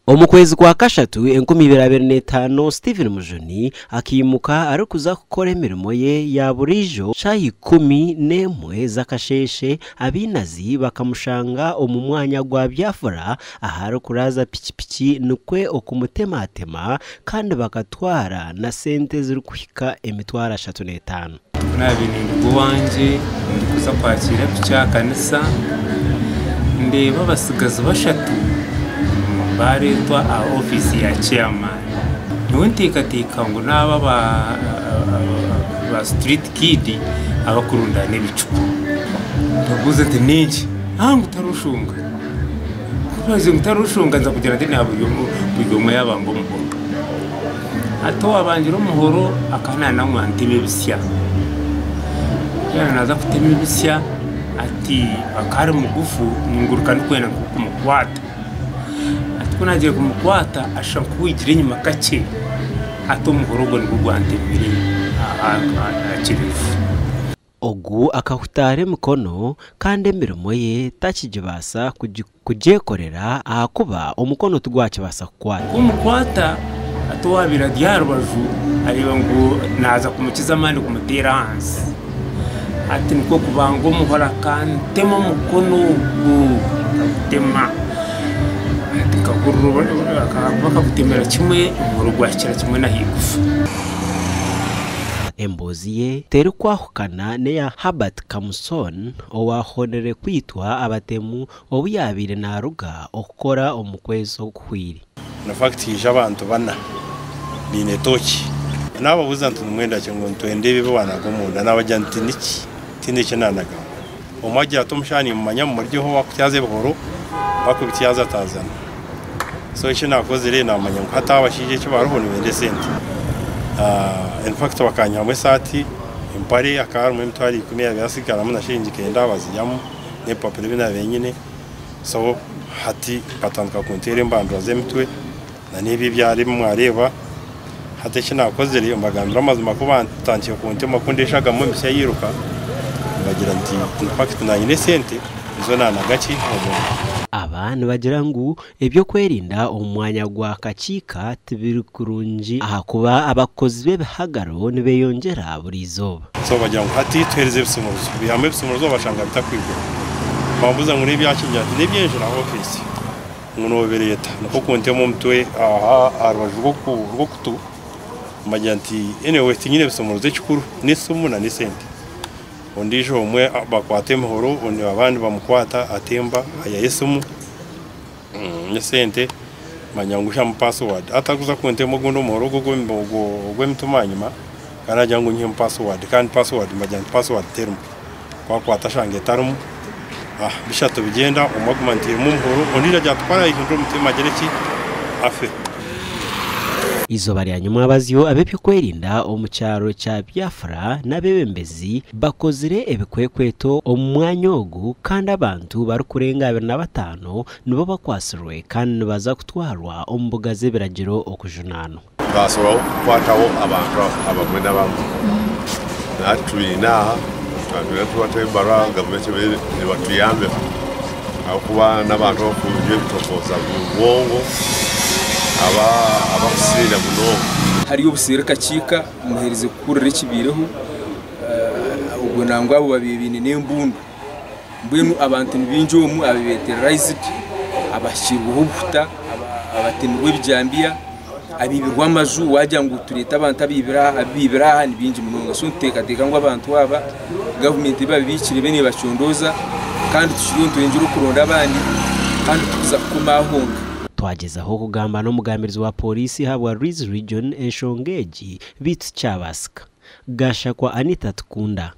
Omu kwezi kwa kashatu 2025, Steven Mujuni akaimuka arikuza kukora emirimo ye ya buriijo shaaha 11 z'akasheeshe abainazi bakamushanga omu mwanya gwa Biafra aharikuraaza pikipiki nikwo okumutematema kandi bakatwara na sente ezirikuhika 35,000. Ku naabaire ninduga owangye ndikuza kwakiira piki aha kanisa, ndeeba abatsigazi bashatu baareetwa aha ofiisi ya chairman. Nyowe nteekateeka ngu n'aba aba street kid abakurundaana ebicupa. Mbabuuza nti n'enki? Ngu tarushunga. Ku baagize ngu tarushunga nza kugira nti buri omwe yaabanga omuhoro. Hati owaabangira omuhoro akaba naayenda ngu anteme ebitsya. Ku yaabaire naaza kutema ebitsya ati akaba ari mugufu ninguruka ndikwenda nk'okumukwata. Hati ku naagiire kumukwata ashusha nk'owaigire enyima kakye hati omuhoro ogwo nigwo gwantemire aha kireju. Ogu akahutaara emikono kandi emirimo ye takigibaasa kugyekorera ahakuba omukono tigwakibaasa kukwata. Ku mukwata hati owaabaire ari aha rubaju areeba ngu naaza kumukiza amaani kumuteera ahansi. Hati nikwo kubanga omuhoro akantema omukono ogu akagutema. Hati nkahurira ahakuba akagutemera kimwe omuhoro gwahikira kimwe n'ahaigufa. Emboozi ye terikwahukana n'eya Herbert Kamuson owaahonire kwitwa abatemu obu yaabaire naaruga okukora omu kwezi okuhwire. In fact haija abantu bana baine tooki. Naababuuza nti nimwenda ki? Ngu nitwenda ebi ebi waanaga omunda. Naabagira nti niki? Tihaine eki naanagamu. Omwe agira ati omushaija nimumanya mumuryeho bakutyaza ebihoro bakubityazatyazana. So eki naakozire naamanya ngu hati abashaija eki bariho nibenda esente. In fact bakanyihamu esaati, empare hakaba harimu 100,000 eyaabaire yatsigaramu na shiringi kenda baziihamu n'ebipapura ebi naabaire nyine. So hati batandika kunteera embandura z'emitwe na n'ebi ebyaro ebi mwareeba. Hati eki naakozire mbagambira amazima ku batandikire kuntema ku ndeshagamu emisya yairuka, mbagira nti in fact naanye esente nizo naanaga ki omunda. Aba nibagira ngu eby'okwerinda omu mwanya gwa Kakiika tibiri kurungi ahakuba abakozi b'ebihagaro nibeyongyera buri izooba. So bagira ngu hati tuheereze ebisumuruzo. Baihamu ebisumuruzo bashanga bitakwigura. Bambuuza ngu n'ebyaki ngira nti n'eby'enju na ofiisi. Ngu noobireeta. Nikwo kuntema omutwe aha aha rubaju rw'okutu mbagira nti anyway tinyine bisumuruzo ekikuru n'esimu na n'esente. Ondiijo omwe bakwata emihoro abandi bamukwata atemba aihayo esimu n'esente manya ngu hyamu password. Hati arikuza kuntema ogundi omuhoro ogwo ogw'emitima ahanyima kandi naagira ngu nyihemu password kandi password mbagira nti password terimu. Ku akwata ashanga etarimu, bishatu bigyenda omwe aguma anteiremu omuhoro ondiijo agira ati ku araahindure omutima agire ki afe. Eizooba rya nyomwabazyo ab'eby'okwerinda omu kyaro kya Biafra n'abeebembezi bakozire ebikwekweto omu mwanya ogu kandi abantu barikurenga 25 nibo bakwatsirwe kandi nibaza kutwarwa omu mbuga z'ebiragiro okujunaanwa. Twasobora kukwataho abantu abamwe n'abamwe. Hati tubaine aha, twatwire nitubateera ebaruha gavumenti ebaire nebatuyambeho ahabw'okuba n'abantu abakunywa ebitokooza bwongo, abakusinda munonga. Hariyo obuseeri kakiika muherize kuhurira ekibaireho, obwo nangwa abo babaire baine n'embundu. Mbwenu abantu ni baingi omu ababaire terrorized, abahikirweho obuhuta, abatemirwe ebijambiya, abaibirwe amaju, waagira ngu tureete abantu abaibire aha ni baingi munonga. So nituteekateeka ngu abantu aba gavumenti ebabiikire ebe neebacondooza kandi tukiriyo nitweyongyera okuronda abandi kandi tikuza kukoma aha honka. Twagyezaho kugamba n'omugambirizi wa Pooriisi ahabwa Rwizi Region enshonga egi beitu tikyabaasika. Gashakwa Anita Tukunda.